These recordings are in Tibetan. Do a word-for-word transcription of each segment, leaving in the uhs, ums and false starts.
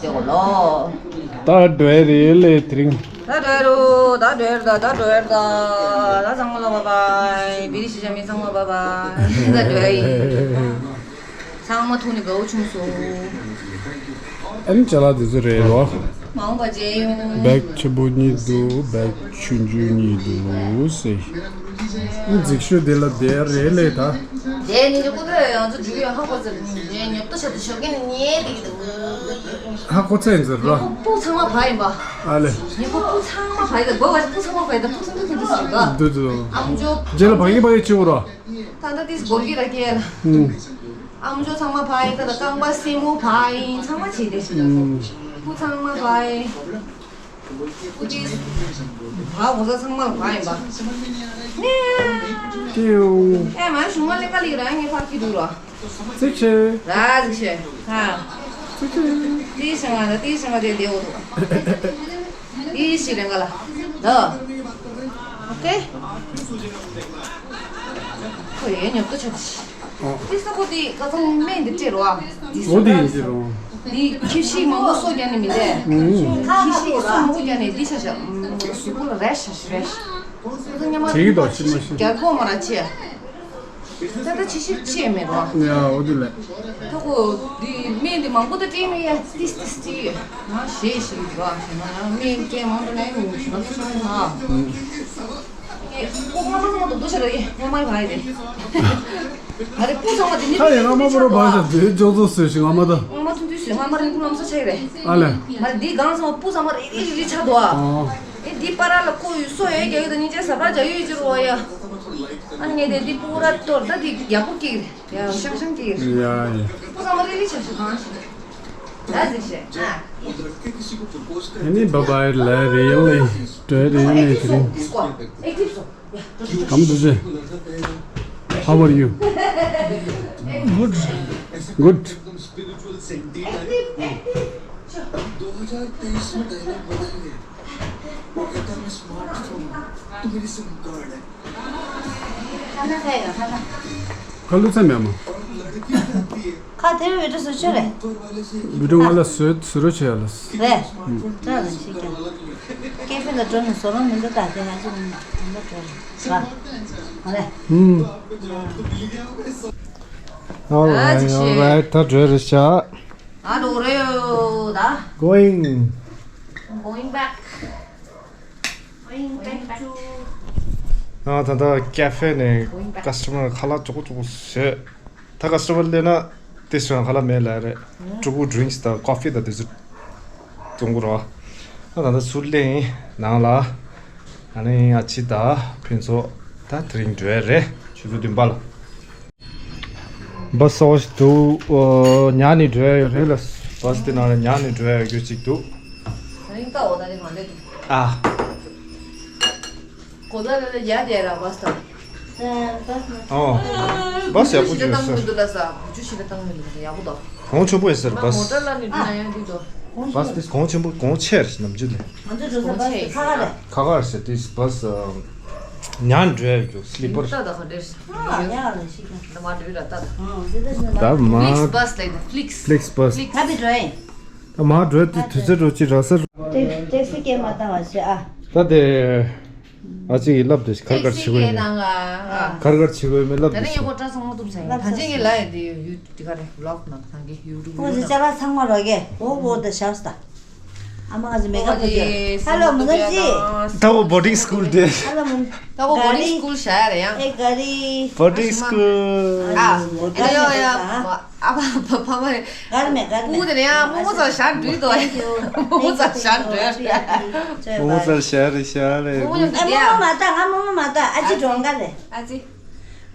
ལོ། ད་འགྲོ་ཡ་རེད་ལེ་དེ་རིང་། ད་འགྲོ་ཡ་རོ། ད་འགྲོ་ཡ་རེད། ད་ད་འགྲོ་ཡ་རེད། ད་ད་ཚང་མ་ལ་བཱའི་བཱའི། བི་རི་ཤི་ཅ་མི་ཚང་མ་བཱའི་བཱའི། ད་འགྲོ་ཡ་ཡིན། ཚང་མ་ཐུག་ནས་དགའ་བོ་བྱུང་སོང་། ཨ་ནི་ཅ་ལག་དེ་ཚོ་རེད་རོ། མ་འོངས་པ་མཇལ་ཡོང་། བེག་ཆེན་པོ་གཉིས་འདུག་བེག་ཆུང་ཆུང་གཉིས་འདུག་ཟེར། ཨ་ནི་འཛིག་ཤོས་དེ་ལ་བསྡད་རེད་ལེ་ད། དེ་ནི་ཀོ་ཏོ་ཡང་ཚོ་འཇུག་ཡོད། ཧ་གོ་ཚར་ནས་ཉོབ་ཏོ་ཆ་དེ་ཞོགས་ཀས་ནས་ཉལ་བསྡད་ཀྱི་འདུག་ཧ་གོ་ཚར་ཡིན་ཟེར་རོ། སྤུ་ཚང་མ་བ་ཡིན་པ། ཨ་ལེ། ཉིན་གུང་སྤུ་ཚང་མ་བ་ཡིན་ད། དགོས་པ་སྤུ་ཚང་མ་བ་ཡིན་ད། སྤུ་ཚང་མ་ཁྱོད་ཚོ་ཞིག་ག་འདུག་འདུག་ཨམ་ཅོག་རྗེས་ལ་བག་ཡིག་བག་ཡིག་བྱེད་འོ་རོ། ད་ལྟ་དེས་སྒོར་གྱི་ར་སྐྱེལ་ལ། ཨུམ། ཨམ་ཅོག་ཚང་མ་བ་ཡིན་ད། ད་རྐང་པ་སེན་མོ་བ་ཡིན། ཚང་མ་བྱེད་དེ་ཞིག་ད། ཨུམ། སྤུ་ཚང་མ་བ་ཡིན། སྤུ་དེས་བ་གོ་ས་ཚང་མ་བ་ཡིན་པ། ནེ། ཀེའུ། ཨེ་མ་གཞུང་མ་ལེ་ཀ་ལི་ར་ངས་ཕར་ཁྱི་འདུག་ར། ཙིག་ཆེ། ར་ཙིག་ཆེ། ཧ། ཙིག་ཆེ། ཏི་ཤང་ང་ད་ཏི་ཤང་ང་དེ་དེ་འོ་དོ། ཏི་ཤི་རེ་ང་ལ། ད། ཨོ་ཀེ། ཁོ་ཡེ་ཉོབ་ཏོ་ཆོག་ཤི། ཨོ། ཏི་ས་ཁོ་དེ་ཀ་ཚང་སྨན་འདི་སྤྲད་རོ་ཨ། འོ་དེ་ཡིན་གྱི་རོ། འདི་ཁྱི་ཤི་མང་པོ་གསོ་རྒྱག་ནི་མི་འདས། ཨུམ། ཁྱི་ཤི་གསོ་མང་པོ་རྒྱག་ནི་འདི་ཤ་ཤ། གཟུགས་པོ་ལ་རེ་ཤ་ཤ་རེ་ཤ། ཁོ་ཚང་ཉམས་མ་བྱེད་ཀྱི་འདུག་ཤི་མ་ཤི། རྒྱ་ཁོག་མ་ར་ཆེ། ད་ལྟ་ཕྱི་ཤི་ཆེ་མེད་རོ། ཡ་འོ་དེ་ལས། ད་ཁོ་འདི་སྨན་འདི་མང་པོ་ད་སྤྲད་མེད་ཡ། ཏིས་ཏིས་ཏིས་ཡོད། ང་ཞེས་ཞིག་རོ་ཞེ་ན་ཡང་སྨན་སྐྱེ་མང་པོ་ནས་ཡོང་ཞེ་ན་ཚོ་ཆུང་ན། ཨེ་ཁོ་ང་མ་ཚང་མ་དུ་དུ་ཤ་ར་ཡེ་ང་མ་ཡི་བ་ཡི་རེད། ཨ་རེ་སྤུ་ཚང་མ་དེ་ནི་ཁ་ཡི་ང་མ་པོ་རོ་བ་ཤ་དེ་ཅོག་ཙོ་སོས་ཤིག་ང་མ་ད། ང་མ་ཐུང་ཐུང་སོས་ང་མ་རིང་པོ་ལམ་ས་ཆ་ཡི་རེད། ཨ་ལེ། མ་རེད་འདི་གང་ཚང་མ་སྤུ་ཚང་མ་རེ་རེ་རེ་རེ་ཆགས་འདུག་ཨ། ཨོ། ཨེ་འདི་པ་ར་ལ་ཁོ་ཡུལ་སོ་ཡོད་རྒྱ་ཡོད་ད་ཉིན་ཅན་ཟ་བ་རྒྱ་ཡོད་ཡོད་ཅི་རུ་བ་ཡ། ཨ་ངས་དེ་འདི་སྤུ་ར་གཏོར་ད་འདི་ཡག་པོ་སྐྱེ་གི་རེད། ཡ་ཤང་ཤང་གི། ཡ་ཡ། ཁོ་ཚང་མ་རེ་རེ་ཆ་ཞིག་གང་ཞིག་ད་ཟིག་བཤད་ཨ། ཨ་ནི་བཱའི་བཱའི་ལ་རེ་ཡང་ལེ་ཏྲེ་རེ་ཡང་ལེ་ཏྲེ། ཨེག་ཊིབ་སོ། ཨེག་ཊིབ་སོ། ཡ། Come to say. How are you? Good. Good. ཨེག་ཊིབ་ཨེག་ཊིབ། दो हज़ार तेईस में डायलॉग बदल गया। वो कहता है, मैं स्मार्ट फोन हूँ, तो मेरी सिम कार्ड है। ཁ་ལུ་ཚ་མེད་མོ། ཁ་དེ་བི་ཌིའོ་བཟོ་ཆོག་རེད། བི་ཌིའོ་ང་ལ་བཟོས་བཟོ་རོགས་བྱས་ལ། རེད། ད་ལ་ཞིག་ཀྱང་ཀེ་ཧྥེ་ལ་འགྲོ་ནས་བཟོ་རོགས་མི་འདུག་ད་དེ་ང་ཚོ་མི་འདུག་འགྲོ་རེད། ཨ་རེད། ཧུམ། All right, all right. ད་འགྲོ་རེད་ཤག་ཨ་འགྲོ་རེད་ཡོད་ད། Going. Going back. ཨ་ད་ལྟ་ཀེ་ཧྥེ་ནས་ཀ་སི་ཊ་མར་ཁ་ལག་ཅོག་ཅོག་བཟོས། ད་ཀ་སི་ཊ་མར་སླེབས་ན་དེ་སོང་ཁ་ལག་མེད་ལབ་རེད། ཕྲུ་གུ་ཌི་རིང་སི་དང་ཀོ་ཧྥི་དང་དེ་ཚོ་བཙོང་གི་རོགས། ཨ་ད་ལྟ་ཚུར་སླེབས་ཡིན་ནང་ལ། ཨ་ནི་ཨ་ཅེ་དང་ཕུན་ཚོགས་ད་དེ་རིང་འགྲོ་ཡ་རེད། ཆུ་ཚོད་བདུན་པ་ལ། བ་སི་ཟེར་བ་ཞིག་འདུག་ཨོ། ཉལ་ནས་འགྲོ་ཡ་ཡོད་རེད་ལ། བ་སི་དེ་ནང་ལ་ཉལ་ནས་འགྲོ་ཡ་ཡོད་རྒྱུ་ཅིག་འདུག་ཨ། ཨོ། བ་སི་ཡག་པོ་ཅིག་ཡོད་ས་རེད། གོང་ཆེན་པོ་ཡོད་ས་རེད་བ་སི། བ་སི་དེ་གོང་ཆེན་པོ་གོང་ཆེ་རེད་ནམ་རྒྱུན་ལས། ཁ་ཁ་རེད། དེ་བ་སི་ཉལ་འགྲོ་ཡ་ཡོད་རྒྱུ་སི་ལི་པར། ད་མ། Flixbus ལབ་ཡིན། Flix། Flixbus། Flix། ད་དེ་འགྲོ་ཡིན། ད་མ་འགྲོ་དུས་དུས་ཚོད་འགྲོ་ཅི་ར་སར། ཊེག་ཊེག་སི་སྐད་མ་བཏང་བ་བྱེད་ཨ། ད་དེ། ཨ་ཅེ་གིས་ལབ་དེ་གར་གར་བྱེད་དགོས་མེད། གར་གར་བྱེད་དགོས་མེད་ལབ་དེ། ད་ནི་ཡག་པོ་སྐྲ་ཚང་མ་གཏུབ་ཚར་ཡིན། ད་ཅི་ངས་ལབ་ཡ་དེ་ཡུ་དེ་ག་རེ་བི་ལོག་ནང་ཐང་གི་ཡུ་ཊུབ་ཁོང་ཚོ་ཅ་ལག་ཚང་མ་རོགས་གས་འོ་འོ་དེ་བཞག་སྟ། ཨ་མ་ང་ཚོ་མེ་ཀབ་བོ་ཧེ་ལོ་མུ་ནོ་ཇི། ད་བོ་བོར་ཌིང་སི་ཀུལ་དེ། ཧེ་ལོ་མུ། ད་བོ་བོར་ཌིང་སི་ཀུལ་བཞག་ཡ་རེད་ཡང་། ཨེ་ག་རི། བོར་ཌིང་སི་ཀུལ། ཨ་ཨེ་ཡོ་ཡ། ཨ་ཕ་ཕ་ཕ་མ་རེད། ག་རི་མེད་ག་རི་མེད། ཕྲུ་གུ་དེ་རེད་ཡང་རྨོ་མོ་ཚ་ཞག་འགྲིག་འདུག་རྨོ་མོ་ཚ་ཞག་འགྲིག་རྨོ་མོ་ཚ་ཞག་རེད་ཞག་རེད། རྨོ་མོ་ཉམས་ཀྱི་བསྡད་ཡ། རྨོ་མོ་མ་ད་ང་རྨོ་མོ་མ་ད་ཨ་ཅེ་གྲོངས་ཀ་རེད། ཨ་ཅེ།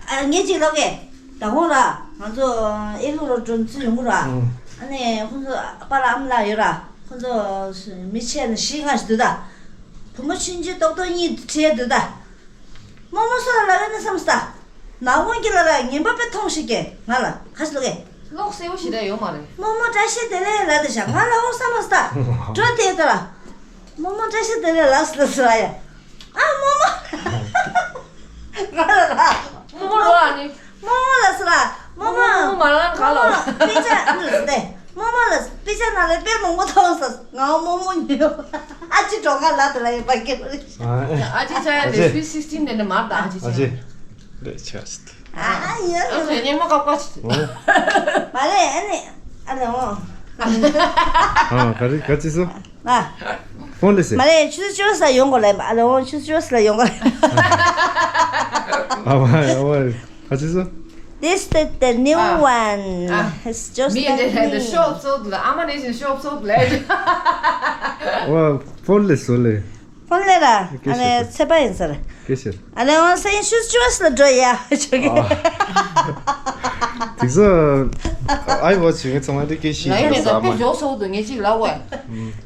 ཨ་ངས་ཅིག་ལབ་གས། ད་ཁོང་ར། ང་ཚོ་ཨེ་ལོ་རོ་འགྲོ་ཚུལ་ཡོང་གི་ར། ཨ་ནི་ཁོང་ཚོ་པཱ་ལགས་ཨ་མ་ལགས་ཡོད་ར། ཁོང་ཚོ་མི་ཆེ་ན་བཞི་ལྔ་ཞིག་འདུག་ད། བུ་མོ་ཆུང་ཆུང་ཏོག་ཏོག་གཉིས་ཁྲིད་འདུག་ད། རྨོ་མོ་སུ་ལ་ལབ་ཡོད་ན་བསམ་སྟ། ནག་པོ་གྱི་ལ་ལ་ངན་པ་དཔེ་མཐོང་ཞིག་གས་ང་ལ་ཁ་ཤི་ལོ་གས། ལོག་སེ་བོ་ཞིག་ར་ཡོད་མ་རེད། རྨོ་མོ་བཀྲ་ཤིས་བདེ་ལེགས་ལབ་དེ་ཤ་ང་ལ་ཧོ་བསམ་མ་སྟ། འགྲོ་དེ་ལྟ་ལ། རྨོ་མོ་བཀྲ་ཤིས་བདེ་ལེགས་ལབ་སི་ལ་སི་ལ་ཡ། ཨ་རྨོ་མོ། ང་ལ་ར། རྨོ་མོ་རོ་ཨ་ནི། རྨོ་མོ་ལ་སི་ལ། རྨོ་མོ། རྨོ་མོ་མ་ལ་ག་ལོ། རྨོ་མོ་དཔེ་ཆ་ཨ་ནི་ལ་སི་ཏེ། རྨོ་མོ་ལ་དཔེ་ཆ་ནང་ལ་དཔེ་མང་པོ་མཐོང་སོང་། ང་རྨོ་མོ་ཉོས། ཨ་ཅེ་གྲོགས་ཁ་ལ་དེ་ལ་ཡོད་པ་སྐད་རེད། ཨ་ཅེ་ཆ་ཡ་དེ་སུའི་སིག་སྟིན་དེ་ནས་མར་དང་ཨ་ཅེ་ཆ་ཡ། རེད་ཆ་སྟི། ཨ་ཡ། ཨ་ཅེ་སྙན་མོ་ཀ་ཀ་ཆི། མ་རེད། ཨ་ནི་ཨ་ལེ་འོ། ཨ་ག་རེ་ག་ཅི་སོ། ཨ། ཕོན་ལེ་སེ། མ་རེད། ཆུ་ཚོད་བཅུ་ས་ཡོང་དགོས་ལེ། ཨ་ལེ་འོ་ཆུ་ཚོད་བཅུ་ས་ལ་ཡོང་དགོས་ལེ། ཨ་བ་ཨ་བ། ག་ཅི་སོ། This the the new one. It's just མི་that འདི་ལ་འདི་new. ཤོབ་སོགས་ལ་ཨ་མ་ནས་བཞིན་ཤོབ་སོགས་ལ། ཨོ་ཕོན་ལེ་སོ་ལེ། ཕོན་ལེ་ར། ཨ་ལེ་ཚེ་པ་ཡིན་ས་རེད། སྐད་ཆ། ཨ་ལེ་འོ་སེ་ཤུ་ཅུས་ལ་འགྲོ་ཡ་ཆོག་གི། དེ་ཚོ་ཨའི་ཝ་ཆི་ངས་ཚང་མ་འདི་སྐད་ཤེས་ཡིན་ས་མ། ལ་ཡོད་མེད་ད་དཔེ་འཇོག་སོགས་འདུག་ངས་ཅིག་ལབ་བས།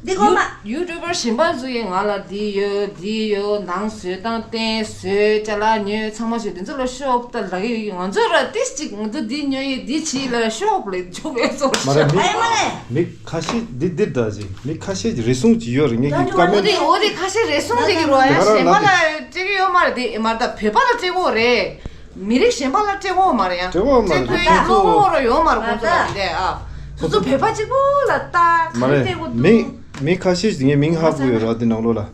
འདི་གོ་མ། ཡུ་ཊུབ་པར་གཞན་པ་ཚོ་ཡིས་ང་ལ་འདི་ཡོད་འདི་ཡོད་ནང་བཟོས་དང་བསྟན་བཟོས་ཅ་ལག་ཉོས་ཚང་མ་བཟོས་འདི་ཚོ་ལ་ཤོབ་ད་ལབ་ཀྱི་ཡོད། ང་ཚོ་ར་ཏིས་ཅིག་ང་ཚོ་འདི་ཉོས་ཡོད་འདི་བྱིས་ལ་ཤོབ་ལས་ཆོག་གི་ཚོ། མ་རེད་མི་ཨ་ཡ་མ་རེད། མི་ཁ་ཤས་འདི་འདིར་ད་ཅིག་མི་ཁ་ཤས་ཀྱི་རེ་ཟུང་ཅིག་ཡོད་རེད། ངས་ཀྱི་བཀའ་འོ་མོལ་དེ་འོ་དེ་ཁ་ཤས་རེ་ཟུང་དེ་གི་རོ་ཡ་གཞན་པ་ལ་སྤྲད་ཀྱི་ཡོད་མ་རེད། དེ་མ་རེད་ད་བོད་པ་ལ་སྤྲད་གོ་རེད། མི་རིགས་གཞན་པ་ལ་སྤྲད་དགོས་མ་རེད་ཡ། སྤྲད་དགོས་མ་རེད། སྤྲད་དགོས་ཡ་ཁོ་ཚོ་ལོ་རོ་ཡོད་མ་རེད་ཁོ་ཚོ་ལ་འདི་ཨ། སོ་སོ་བོད་པ་གཅིག་པུ་ལ་ལྟ་མ་ག་རེ་རེད། སྤྲད་དགོས་མི་འདུག་མི་ཁ་ཤས་ཤིག་ངས་མིང་ཧ་གོ་ཡོད་ར་འདི་ནང་ལོགས་ལ།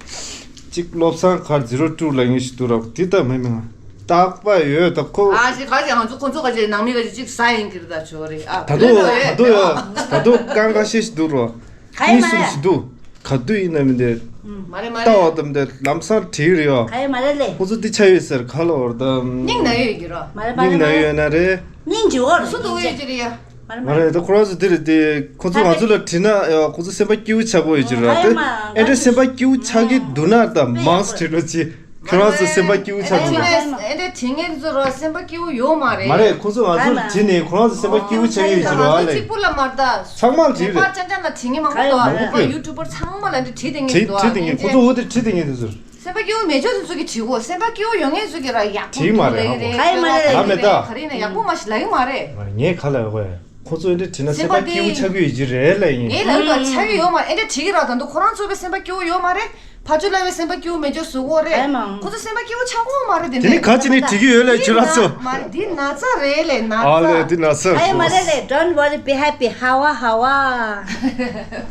གཅིག་བློ་བཟང་ཁར་ཛི་རོ་ཊུ་ལ་ངེས་ཤིག་འདུག་ར་འདི་ལྟ་མི་མིང་རྟག་པ་ཡོད་ད་ཁོ། ཨ་ཞིག་ག་ཞིག་ང་ཚོ་ཁོ་ཚོ་ག་ཞིག་ནང་མི་ག་ཞིག་གཅིག་ཟ་ཡིན་གྱི་རེད་ད་ཆོ་རེད་ཨ། ད་དུང་ད་དུང་ཡོད་ད་དུང་རྐང་ཁ་ཤས་ཤིག་འདུག་ར། ག་ཡེ་མ་གཉིས་གསུམ་རེད། ཞིག་འདུག་ག་དུས་ཡིན་ན་མི་འདི། མ་རེད་མ་ལྟ་རེད། བ་དང་འདི་ལམ་སང་བྲིས་རེད་ཡོ། ག་ཡེ་མ་རེད་ལེ། ཁོ་ཚོ་འདི་ཆ་ཡོད་ཟེར་ག་ལ་བར་དམ། སྙིང་ན་ཡོད་ཀྱི་རོ། མ་རེད་མ་རེད་སྙིང་མ་ན་རེད། ཡོད་ན་རེད། སྙིང་རྗེ་བོ་རེད། སུ་འདུག་ཡོད་ཀྱི་རེད་ཡ། མ་རེད་མ་མ་རེད། རེད་ད་ཁོ་རང་ཚོ་འདི་རེད་དེ་ཁོ་ཚོ་ང་ཚོ་ལ་དྲིས་ན་ཡ་ཁོ་ཚོ་སེམས་པ་སྐྱིད་པོ་ཆགས་པོ་ཡོད་ཀྱི་ར་དེ་ཨེ་འདྲ་སེམས་པ་སྐྱིད་པོ་ཆགས་ཀྱི་འདུག་ན་ད་མང་སུ་བྲིས་རོགས་གྱིས། ཁྱོད་རང་ཚོ་སེམས་པ་སྐྱིད་པོ་ཆགས་འདུག་ཨེ་འདྲ་དྲི་ངེས་ཚོ་རོ་སེམས་པ་སྐྱིད་པོ་ཡོད་མ་རེད། མ་རེད། ཁོ་ཚོ་ང་ཚོར་དྲིས་ནས་ཁོ་རང་ཚོ་སེམས་པ་སྐྱིད་པོ་ཆགས་ཡོད་ཀྱི་རོ་ཨ་ལེ། གཅིག་པུ་ལ་མ་ལྟ། ཚང་མ་ལ་དྲིས་རེད། ཅན་ཅན་ལ་དྲི་ངེས་མང་པོ་འདུག་ཨ། ཡུ་ཊུབ་པར་ཚང་མ་ལ་འདི་དྲི་དེ་ངེས་འདུག་ཨ། དྲི་དེ་ངེས་ཁོ་ཚོ་འོ་དེ་དྲི་དེ་ངེས་འདུག་ཟེར། སེམས་པ་སྐྱིད་པོ་མེད་ཆོག་ཚོ་གི་དྲི་གོ། སེམས་པ་སྐྱིད་པོ་ཡོད་ངེས་ཚོ་གི་ར་ཡག་པོ་དྲི་མ་རེད་ཧ་གོ། ད་མེད་ད། ག་རེ་ཡིན་ན་ཡག་པོ་མ་ཞིག་ལབ་ཀྱི་མ་རེད། མ་རེད་ངས་ག་ལ་ཡོད་གོ། ཁོ་ཚོ་འདི་བྲིས་ན་སེམས་པ་སྐྱིད་པོ་ཆགས་ཀྱི་ཡོད་ཀྱི་རེད་ལ་ཡིན། ངའི་ལག་ཏུ་ཆགས་ཀྱི་ཡོད་མ་རེད། ཨེ་འདྲ་བྲིས་ཀྱི་ར་དང་དུ་ཁོ་རང་ཚོ་པའི་སེམས་པ་སྐྱིད་པོ་ཡོད་མ་རེད། ཕ་ཆོས་ལ་བའི་སེམས་པ་སྐྱིད་པོ་མེད་ཅོག་བཟོ་གོ་རེད། ཨེ་མ། ཁོ་ཚོ་སེམས་པ་སྐྱིད་པོ་ཆགས་གོ་མ་རེད་དེ་འདྲ། དེ་ནི་ག་ཅི་ནི་བྲིས་ཀྱི་ཡོད་ལ་ཁྱོད་རང་ཚོ། མ་རེད་འདི་ན་ཚ་རེད་ལས་ན་ཚ། ཨ་ལས་འདི་ན་ཚ་ཨེ་མ་རེད་ལས། Don't worry, be happy. ཧ་བ་ཧ་བ།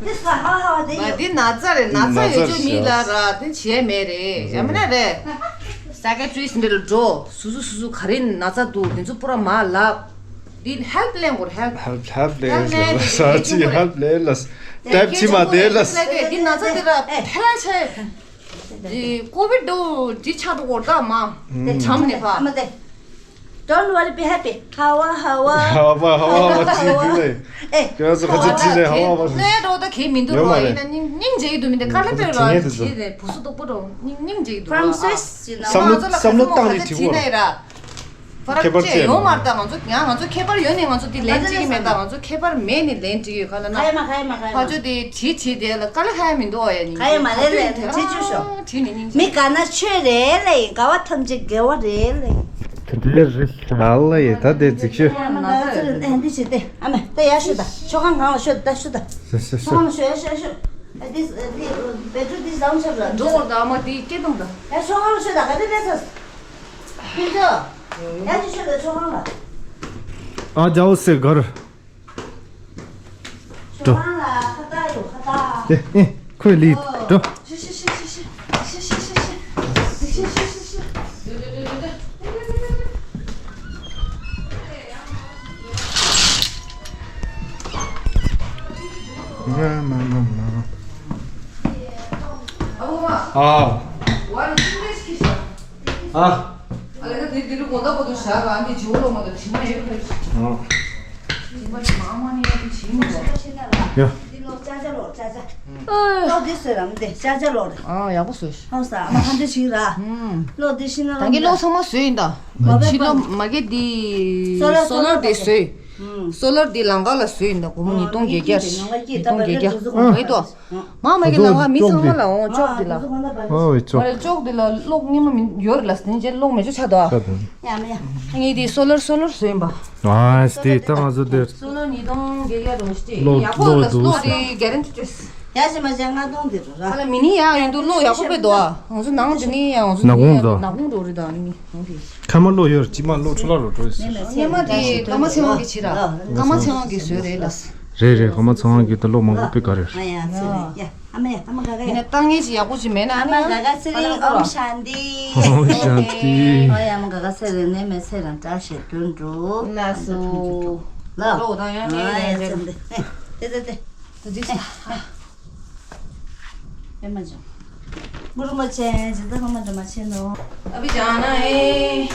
འདི་ཧ་བ་ཧ་བ་དེ་ཡོད། འདི་ན་ཚ་རེད། ན་ཚ་ཡོད་ཅོག་མི་ལ་ར་དེ་བྱས་མེད་རེད་ཡ་མིན་ན་རེད། སའི་ཀེ་ཊི་རི་སི་ཊི་འདི་ལ་འགྲོ། སུ་སུ་སུ་སུ་ག་རེ་ན་ཚ་འདུག་དེ་ཚོ་པུ་ར་མ་ལབ། འདི་ཧེལ་པི་ལེན་དགོས་རེད། ཧེལ་པི། ཧེལ་པི་ཧེལ་པི་ལེན་དགོས་རེད། ཧེལ་པི་ལེན་དགོས་རེད། ཧེལ་པི་ལེན་དགོས་རེད། འདི་ན་ཚ་འདི་ར་ཐལ་ཆེ། འདི་ཀོ་བིཌ་འདུག་འདི་ཆགས་འགྲོ་གོ་ད་མ། འདི་གྲམ་ནས་ཕ། Don't worry, be happy. ཧ་བ་ཧ་བ། ཧ་བ་ཧ་བ་བ་ཅི་འདི་ལེ། ཨེ། ཁྱོད་ཚོ་ག་ཚོད་ཁྲིད་ནས་ཧ་བ་བ་ཅི། ལས་འགྲོ་ད་གས་མི་འདུག་རོ། ཡིན་ན་སྙིང་སྙིང་རྗེ་ཡི་འདུག་མི་འདི་དཀའ་ལས་པའི་རོ། ཁྱེད་དེ་བུ་སུ་སྟུག་པོ་འགྲོ་སྙིང་སྙིང་རྗེ་ཡི་འདུག་རོ། བསམ་བློ་བསམ་བློ་བཏང་ནས་བྲིས་གོ། ན་ཡི་ར། ཁྱད་པར་ཅི་ཡོད་མ་རེད་ད། ང་ཚོ་ཡང་ང་ཚོ་ཁྱད་པར་ཡོད་ནི་ང་ཚོ་དེ་ལན་བྲིས་ཀྱི་མེད་ད། ང་ཚོ་ཁྱད་པར་མེད་ནི་ལན་བྲིས་ཡོད་ག་ལ་ན། ཁ་ཡ་མ་ཁ་ཡ་མ་ཁ་ཡ་མ། ཕ་ཆོས་དེ་བྲིས་བྲིས་དེ་ལ་དཀའ་ལས་ཁ་ཡ་མི་འདུག་ཨ་ཡ་ནི། ཁ་ཡ་མ་ལས་ལས་ལས་བྲིས་བཅུག་ཤོག་བྲིས་ནི་སྙིང་རྗེ། མི་དགའ་ན་ཆོས་རེད་ལས་ཡིན། དགའ་བ་ཐམས་ཅད་དགེ་བ་རེད་ལས་ཡིན། དེ་འདྲའི་རེད་ཤག་ལ་ཡི་ད་དེ་གཟིགས་ཤོག་ཁ་ཡ་མ་ན་ཚ་རེད། ཨ་འདི་བྱེད་དེ་ཨ་མ་ད་ཡར་ཤོག་ད་ཤོག་ཁང་གང་ལ་ཤོག་ད་ཤོག་ད། ཤོག་ཤོག་ཤོག་ཤོག་ཤོག་ཤོག་ཤོག་ཨ་འདི་འདི་བེ་ཏྲུ་འདི་བཟང་ཆགས་ར་འགྲོ་བར་ད་ཨ་མ་དེ་སྐད་གཏོང་ད། ཡ་ཤོག་ཁང་ལ་ཤོག་ད་ག་དེ་ལས་ཚ། ཕུན་ཚོགས། ཡར་ཅིག་ཤོད་དང་ཆོས་ཁང་ལ། ཨ་ཇའོ་སེ་གར། ཆོས་ཁང་ལ་ཁ་བཏགས་ཡོད་ཁ་བཏགས། ཨེ་ཨེ་ཁོས་ལི་འགྲོ། ཤི་ཤི་ཤི་ཤི། ཨ། ཨ། ཨ་ལས་ཀ་དེ་དེ་རུ་དགོང་དག་པོ་དུ་བཞག་ག་འདི་ཇོ་ལོ་མ་དང་དྲི་མ་ཡོད་པས། ཨ། དྲི་མ་དྲི་མ་ཨ་མ་ནི་ཡ་དེ་བྱིན་མི་འདུག་ཡ། འདི་ལོ་ཅ་ཅ་ལོ་ཅ་ཅ། ལོ་འདི་བཟོས་ར་མི་འདི་ཅ་ཅ་ལོ་རེད། ཨ་ཡག་པོ་བཟོས། ཧང་སང་ཨ་མ་ཧང་འདི་བྱིན་ར། ལོ་འདི་བྱིན་ན་ད་གིན་ལོ་ཚང་མ་བཟོས་ཡིན་ད། ཕྱི་ལོ་མ་གི་འདི་སོ་ལར་སོ་ལར་འདི་བཟོས། སོ་ལར་འདི་ལམ་ཁ་ལ་བཟོས་ཡིན་ད། སྒོར་མོ་ཉིས་སྟོང་བརྒྱད་བརྒྱ། ཉིས་སྟོང་བརྒྱད་བརྒྱ། མ་གི་ད། མ་མ་གི་ལམ་ཁ་མི་ཚང་མ་ལ་འོང་ཅོག་འདི་ལ། ཨོ་ཨོ་ཅོག་མ་རེད་ཅོག་འདི་ལ་གློག་ཉི་མ་མི་ཡོད་རེད་ལ་སྟེང་ཅན་གློག་མེད་ཅོག་ཆགས་འདུག་ཨ། ཡ་མ་ཡ། ངས་འདི་སོ་ལར་སོ་ལར་བཟོས་ཡིན་པ། ཨ་སྟེ་ད་ང་ཚོ་འདིར་སོ་ལར་ཉིས་སྟོང་བརྒྱད་བརྒྱ་རུ་སྟེ་གློག་ཡག་པོ་གློག་ལ་འདུག་གློག་དེ་གེ་རན་ཊི་བྱས། ཡ་ཞེ་མ་ཞེ་ལྔ་སྟོང་འདི་རུ་ར། ཨ་ལ་མི་ནི་ཡ་ཡིན་འདུག་གློག་ཡག་པོ་དཔེ་འདུག་ཨ། ང་ཚོ་ནང་འདི་ནི་ཡ་ང་ཚོ་ནག་ཁུང་འདུག་ནག་ཁུང་འདུག་རེད་ད་ནི་ནང་དེ། ཁ་མ་གློག་ཡོད་རེད། ཅི་མ་གློག་འཕྲོ་བརླག་རུ་འགྲོ་ཡོད་ཟེར། སྔོན་མ་དེ་ཀརྨ་ཚེ་དབང་གིས་བྱས་ར། ཀརྨ་ཚེ་དབང་གིས་བཟོས་རེད་ལ། རེད་རེད། ཨ་མ་ཚེ་དབང་གིས་ད་ལོ་མང་པོ་དཔེ་དགའ་རེད། ཨ་ཡ་ཚེ་རིང་། ཡ་ཨ་མ། ཡ་ཨ་མ་དགའ་ག་ཡིན་ན་ཡ། ལྟ་ངན་ཞིག་ཡག་པོ་ཞིག་མེད་ན། ཨ་ནི་ཨ་མ་དགའ་ག། ཚེ་རིང་ཨོམ་ཤཱནྟི། ཨོམ་ཤཱནྟི། ཨོ་ཡ་ཨ་མ་དགའ་ག། ཚེ་རིང་ནས་མེད་ཚེ་རིང་བཀྲ་ཤིས་དོན་འགྲུབ། ལགས་སོ། ལགས། ལོ་དང་ཡང་ཨ་ཡ་ངས་ཚེ་རིང་། དེ་དེ་དེ། ད་འགྲིག་སོང་། ཨེ་མ་འཇོག་གུ་རུ་མ་ཆེན་ཇི་ལྟར་ཁོ་མ་འདྲ་མ་ཆེན་ནོ། ཨ་བི་ཅང་ན་ཨེ།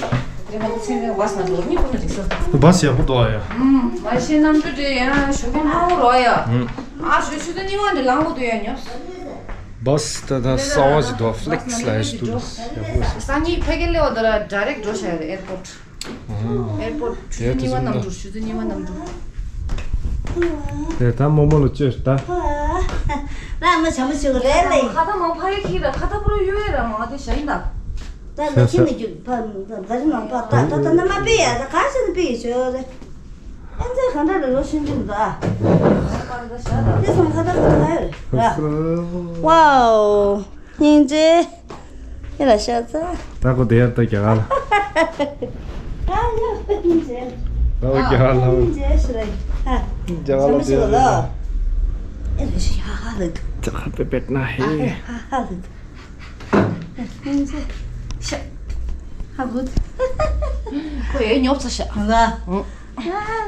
རེ་མ་ཚེ་རིང་བ་སྣ་ཚོགས་གཉིས་ཀུན་ལ་འགྲིག་སོང་། བ་སི་ཡག་པོ་འདུག་ཨ་ཡ། ཨུམ། མ་ཤེས་རྣམ་འགྱུར་དེ་ཡང་ཞོགས་ཀས་སྔ་པོ་རོ་ཡ། ཨུམ། ཨ་ཞོགས་ཆུ་ཚོད་གཉིས་པ་འདི་ལངས་དགོས་འདུག་ཡ་ཉོབ། བ་སི་ད་ད་གསར་པ་ཞིག་འདུག་ཕི་ལེག་སི་ལབ་ཡ་ཞིག་འདུག་ཡག་པོ་ཞིག་སང་ཉིན་ཕ་གིར་སླེབས་པ་དང་ཌའི་རེག་འགྲོ་བྱ་ཡ་རེད། ཨེར་པོར་ཊི། ཨེར་པོར་ཊི་ཆུ་ཚོད་གཉིས་པ་གནམ་གྲུ། ཆུ་ཚོད་གཉིས་པ་གནམ་གྲུ། དེ་ད་རྨོ་མོ་ལ་བཅོས་ད། ལ་མ་བྱ་མོ་བྱེད་གི་རེད་ལེ། ཁ་ད་མང་ཕ་ཡི་ཁྱི་ར་ཁ་ད་པུ་རོ་གཡུ་ཡི་ར་མ་དེ་བྱ་ཡིན་ད། ད་ལ་ཁྱི་མི་རྒྱུག་ཕ་ག་རི་ནང་པ་ད་ད་ད་ན་མ་པི་ཡ་ད་ག་ཤ་ན་པི་ཡི་ཆོ་རེ། ཨན་ཚེ་ག་འདྲ་རེ་ལོ་ཤིན་ཅིན་ད། དེ་སང་ཁ་ད་པུ་རོ་ག་ཡོད་ར། ཝའོ། སྙིང་རྗེ། ཁྱེད་ལ་ཤ་ཚ། ད་ཁོ་དེ་ཡར་ལྟ་རྒྱ་གར་ལ། ཨ་ཡ་སྙིང་རྗེ། ད་ཁོ་རྒྱ་གར་ལ། སྙིང་རྗེ་ཞིག་རེད། ཨ། རྒྱ་གར་ལ་དེ་ཡར་ལྟ། ཨེ་རེ་ཞིག་ཧ་ཧ་ལེ་དུ། རྒྱ་གར་པེ་པེ་ན་ཧེ། ཨ་ཧ་ཧ་ལེ་དུ། སྙིང་རྗེ། ཤ། ཧ་གོ་དུ། ཁོ་ཡོད་ཉོབ་ཚ་ཤ། ཧ་གོ། ཨ་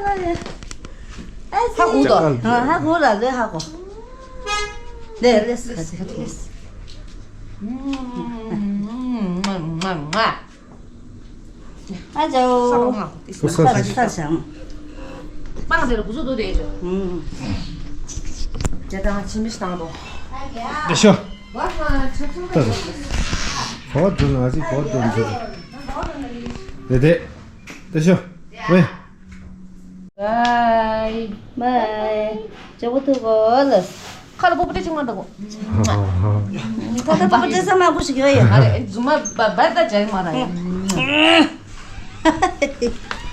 ལ་ཡ། ཨ་ཧ་གོ་དུ། ཧ་གོ་ལ་ལེ་ཧ་གོ། ལེ་ལེ་སི་ལེ་སི། ཨ་ཅོ། ས་རོ་ང་། ས་རོ་ས་ཞང་། པང་དེར་གུ་སུ་དུ་དེ་ཅོ། ཨུམ། ཇ་དང་ཕྱི་མི་ཞིག་བཏང་དོ། དེ་ཤོ། ད་རེ། བོ་དུ་ན་ཟི་བོ་དུ་ན་ཟི། དེ་དེ། དེ་ཤོ། ཝེ། བའི། བའི། ཇོ་བོ་ཐུག་གོ་ལ། ཁ་ལ་པོ་པོ་ཏི་ཅིག་མ་འདུག་གོ། ད་ལྟ་པོ་པོ་ཏི་ས་མ་ཁུ་ཞིག་ཡོད་ཡོད། ཨ་རེ་རྫུན་མ་བ་བ་ད་ཇ་མ་ར་ཡ།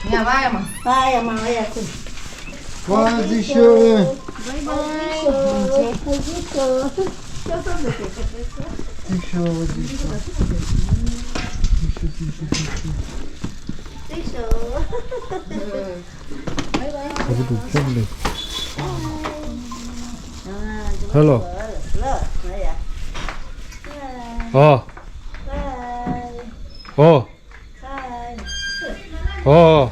ཡ་བ་ཡ་མ། བ་ཡ་མ་བ་ཡ་ཁུ། བ་ཇི་ཤོ། བའི་བའི། ཇི་ཤོ། ཇི་ཤོ། ཇི་ཤོ། ཇི་ཤོ། ཇི་ཤོ། ཇི་ཤོ། ཧེ་ལོ། ཨོ། ཨོ། ཨོ།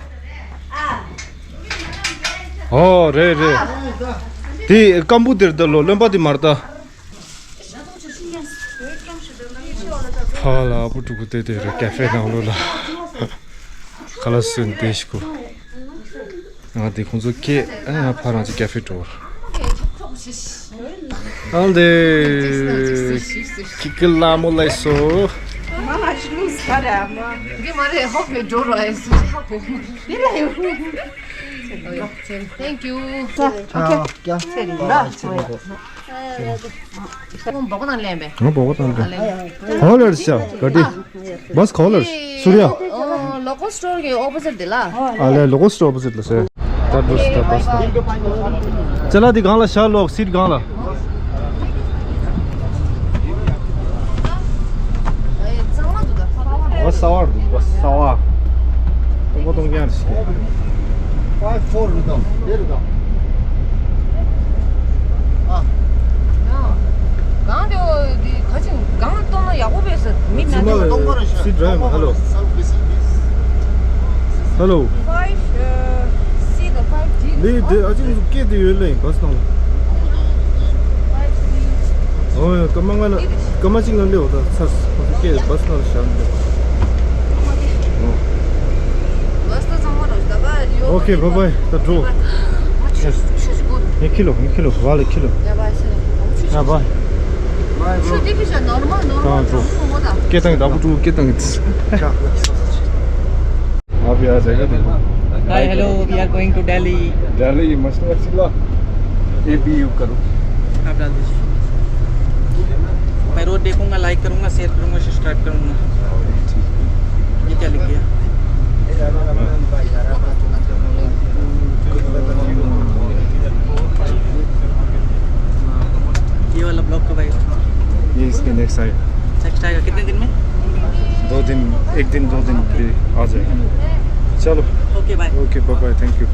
ཨོ་རེད་རེད། དེ་སྐམ་པོ་དེར་ལྟ་ལོ། རློན་པ་དེ་མར་ལྟ། ཕ་ལ་ཨ་པུ་ཕྲུ་གུ་དེ་དེ་རེད། ཀ་ཧྥེ་ནང་ལོགས་ལ་ཁ་ལག་བཟོས་ནས་བསྡད་ཤག་གོ། ང་དེ་ཁོང་ཚོ་སྐད་ཨ་ང་ཕ་རང་ཅིག་ཀ་ཧྥེ་འགྲོ་བར། ཨང་དེ་ཁི་ཁི་ལ་མོ་ལ་སོ། མ་མ་ཤི་ལུས་ས་ར་མ། འདི་མ་རེད། ཧོབ་མེ་འགྲོ་རོགས་ཨེ་སུ་ཧོབ་མེ། འདི་ལ་ཡོད། Thank you. Okay. ཚེ་རིང་ལ་ཚེ་རིང་། ཁོང་སྦོ་གོ་དང་ལེན་པས། ང་སྦོ་གོ་དང་ལེན། གང་ལ་རེད་ཤག་ག་དེ། བ་སི་གང་ལ་རེད། སུ་རི་ཡ། ལོ་ཀལ་སི་ཊོར་གི་ཨོ་པོ་སི་ཊི་དེ་ལ། ཨ་ལས་ལོ་ཀལ་སི་ཊོར་ཨོ་པོ་སི་ཊི་ལ་ཟེར། ད་འགྲོ་སི་ད་བ་སི་ན། ཅ་ལག་དེ་སྒང་ལ་བཞག་ལོག་སིཊ་སྒང་ལ། བ་ས་བ་འདུག་བ་ས་བ། སྟོང་པ་སྟོང་རྐྱང་རེད་ཤག Five four རུ་དང་དེ་རུ་དང་། ཨ། གང་དེ་འོ་དེ་ག་ཅིག་གང་གཏོང་ན་ཡག་པོ་རེད་ཟེར་མི་ན་དེ་གཏོང་པ་རེད་ཤག་སིཊ་རེད། ཧེ་ལོ། ཧེ་ལོ། Five, uh, see the five G. འདི་འདི་ཨ་ཅིག་སྐད་དེ་ཡོད་ལེ་བ་སི་ནང་ལ། ཨོ་ཡ་སྐར་མ་ལྔ་ན་སྐར་མ་གཅིག་ན་སླེབས་འོ་ད་ཚར་སོང་། སྐད་བ་སི་ནང་ལ་བཞག་འདུག་ཨོ་ཁེ། བྷའི་བྷའི། ད་འགྲོ། ངས་ཁྱི་ལོ་ངས་ཁྱི་ལོ་བ་ལ་ཁྱི་ལོ། ཡ་བ་ཤ་ཡ་བ། ཆུ་དེ་ཁི་ཤ་ནོར་མལ་ནོར་མལ་ད་འགྲོ། ངོ་ད། སྐད་བཏང་གི་ད་བུ་ཕྲུག་སྐད་བཏང་གི། Hi, hello, we are going to Delhi. Delhi, must not sila. A B U करो। आप डाल दीजिए। मैं रोज देखूंगा, लाइक करूंगा, शेयर करूंगा, सब्सक्राइब करूंगा। ये क्या लिख दिया? ये वाला ब्लॉग कब आएगा? ये इसके नेक्स्ट आएगा। नेक्स्ट आएगा कितने दिन में? दो दिन, एक दिन, दो दिन भी आ जाएगा। चलो। Okay, bye. Okay, bye bye, thank you.